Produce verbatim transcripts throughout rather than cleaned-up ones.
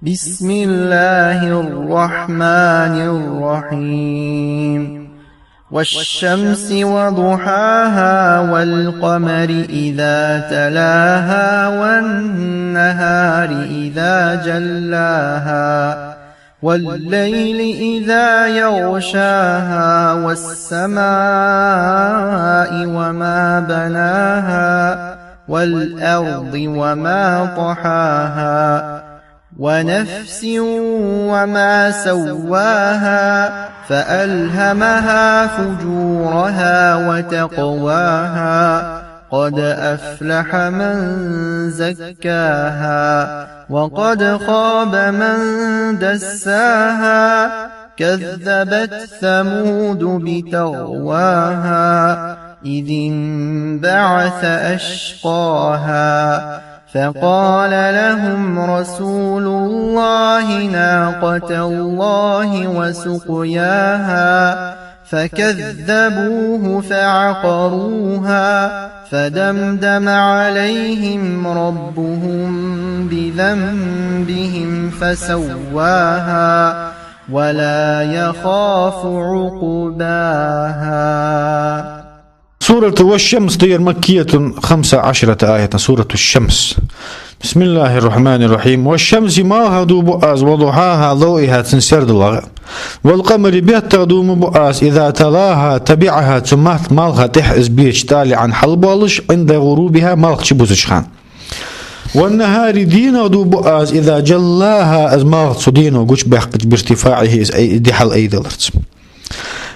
بسم الله الرحمن الرحيم. والشمس وضحاها والقمر إذا تلاها والنهار إذا جلاها والليل إذا يغشاها والسماء وما بناها والأرض وما طحاها ونفس وما سواها فألهمها فجورها وتقواها قد أفلح من زكاها وقد خاب من دساها كذبت ثمود بطغواها إذ انبعث أشقاها فقال لهم رسول الله ناقة الله وسقياها فكذبوه فعقروها فدمدم عليهم ربهم بذنبهم فسواها ولا يخاف عقباها. Сурату والشمس да ер, مكية خمس عشرة آية, Сурату шамс. بسم الله الرحمن الرحيم. والشمس, малхах дув бу аз, وضحاها, ловӀеха, цун сердалах. والقمر, беттах дув ма бу аз, إذا تلاها تبعها, цу ма-, малха тӀехьа из беча, طالعا, хьалбоалаш, عند غروبها, малх чубузача хана. والنهار, дийнах дув бу аз, إذا جلاها, из малх цу дийнах гучабаьккхача, بارتفاعه, из ай-, ди хьалайдаларца.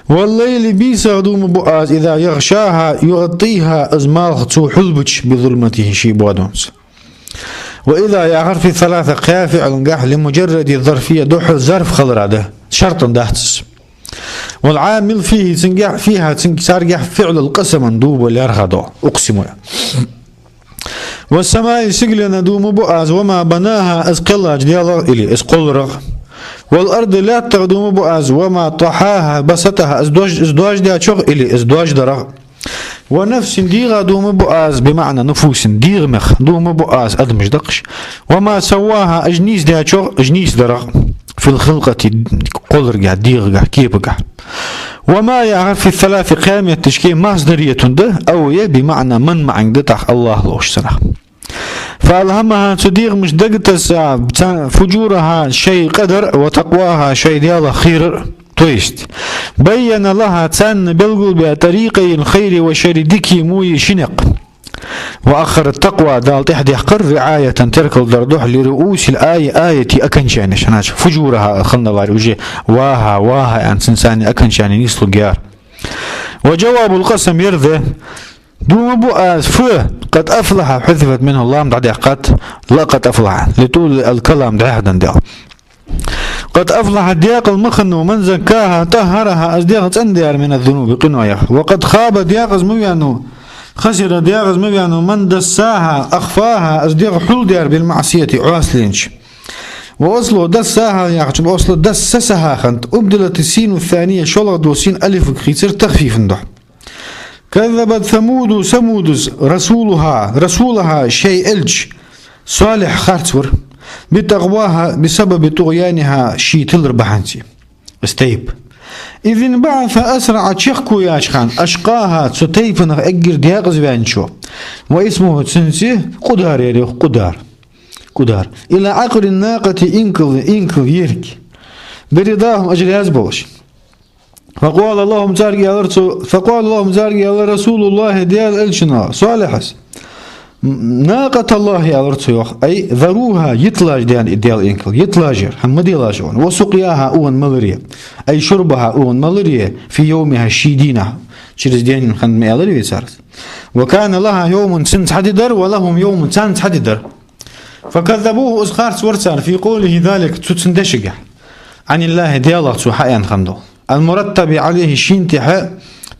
والليل, бийсах дув ма бу аз, إذا يغشاها يغطيها, из малх цо хьулбича, بظلمته, ший боадонца. وإذا яхар في الثلاثة кхаь фиӀлангахь لمجرد الظرفية, духхьал зарф хилара да, шартӀан дац из. والعامل فيه, цунгахь, فيها, цунг-, царгахь فعل القسم дув ба лаьрхӀа дола, أقسم. والسماء, сигаленах дув ма бу аз, وما بناها, из кхеллача Даьлах или из кхолларах. والأرض, лаьттах дув ма бу аз, وما طحاها بسطها, из доаж-, из доаждаьчох или из доаждарах. ونفس, дегӀах дув ма бу аз, بمعنى نفوس, дегӀамех дув ма бу аз, адамаш да-кх уж. وما سواها, уж нийсдаьчох, уж нийсдарах. في الخلقة, кхолларгахь, дегӀагахь, кепагахь. وما яхар في الثلاثة кхаь метташка مصدرية да, أو я, بمعنى من маӀан да тӀаккха, АллахӀ лоӀаш санна. فألهمها, цу дегӀамашта дагатесса, царна, فجورها, шоай къадар, وتقواها, шоай Даьлах кхерар. То есть, بين لها, царна белгалбаь, طريقي الخير والشر, дикеи мойи ши никъ. وأخر التقوى, Дала тӀехьа даьккхар, رعاية, теркалдар духьа, لرؤوس الآية, аята окончанеш, хӀана аьлча فجورها хинна лаьрхӀа уже, واها, واها аьнна, цун царна окончани нийслургьяр. وجواب القسم ер да: дув ма бу аз, ф, قد أفلح, حذفت منه اللام, дӀадаьккхад, لقد أفلح, لطول الكلام, дӀаьха даьнна Даьла. قد أفلح, декъала ма хиннав, من زكاها طهرها, из дегӀ цӀендаьр, من الذنوب, къиноех. وقد خاب, декъаза ма ваьннав, خسر, декъаза ма ваьннав, من دساها أخفاها, из дегӀ хьулдаьр, بالمعصية, Ӏоасале еннача. وأصله دساها яхачун, أصله دسسها хиннад, أبدلت السين الثانية, шоллагӀа дола син алифага хийцар тахфифа духьа. كذبت ثمود, Самудас, رسولها, رسولها, шоай элча, Салихь харцвир, بطغواها بسبب طغيانها, ший тилар бахьанца. Из тайпа. إذ انبعث أشقاها, чехка яьча хана, أشقاها, цу тайпанах эггара декъаза ваьнначо. واسمه, цун цӀи Къудар яр, йоах, Къудар. Къудар. إلى عقر الناقة, инкал, инкал ерга. برضاهم, уж раьза болаш. فقال لهم, царга аьлар цо, فقال لهم, царга аьлар رسول الله, Даьла элчано, Салихьас. ناقة الله, аьлар цо, йоах, أي ذروها, йиталаш да ер Даьла инкал, йиталаш ер, хӀама ма делаш ер. وسقياها, укхан малар ер. أي شربها, укхан малар ер, في يومها, ший дийнахьа. Через день хиннад ма аьлар вай царца. وكان لها يوم, цун цхьа ди дар, ولهم يوم, царна цхьа ди дар. فكذبوه, из харцвир цар, في قوله ذلك, цу цун дешагахь. عن الله, Даьлах цо хьааьнна хиннад. المرتب عليه, шийна тӀехьа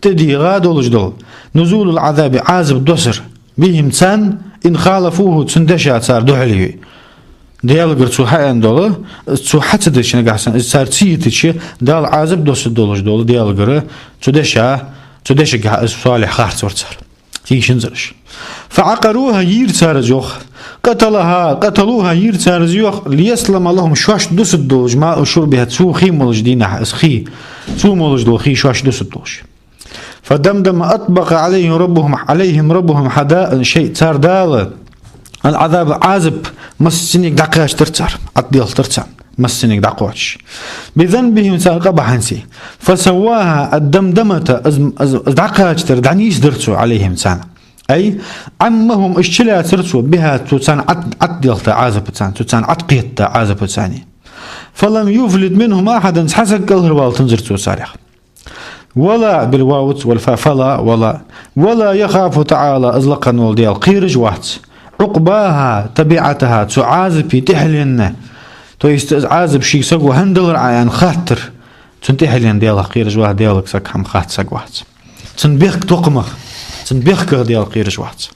тӀадийгӀа долаш дола, نزول العذاب, Ӏазап доссар, بهم, царна, إن خالفوه, цун деша цар духьале йой. Даьлагара цо хьааьнна дола, цо хьа ца дича нагахьа санна, из цар ца йитача, Дала Ӏазап доссаргдолаш дола Даьлагара цу деша, цу дешагахь из Салихь харцвир цар. Тийшинзараш. فعقروها, йийр цар из, йоах. قتلها، قتلوها, йир цар из, йоах, ليسلم لهم, шоашта дусаргдолаш, ماء شربها, цо хий молаш дийнахьа, из хий, цо молаш дола хий шоашта дусаргдолаш. فدمدم أطبق عليهم ربهم، عليهم ربهم حدا-، شيء, цар Дала العذاب, Ӏазап массанега дӀакхачийтар цар, Ӏатделхийтар царна массанега дӀакхоачаш. بذنبهم, цар къа бахьанца. فسواها, الدمدمة, из, из, из дӀакхачийтар, дӀанийсдир цо عليهم, царна. أي عمهم, уж чулоацар цо, بها, цу царна Ӏат-, Ӏатделхийта Ӏазапаца, цу царна Ӏаткхетта Ӏазапаца. فلم يفلت منهم أحدا, цхьа саг кӀалхарвала тунзар цо царех. ولا, بالواو والفاء, فلا, ولا. ولا يخاف تعالى, из лакха вола Даьла кхераш вац, عقباها، تبعتها, цу Ӏазапа тӀехьленна. То есть из Ӏазап шийга саго хӀана далар Ӏа аьнна хаттар, цунна тӀехьленна Даьлах кхераш вац, Даьлага саг хӀама хатта саг вац. Цун бехк токхамах, цун бехках Даьла кхераш вац.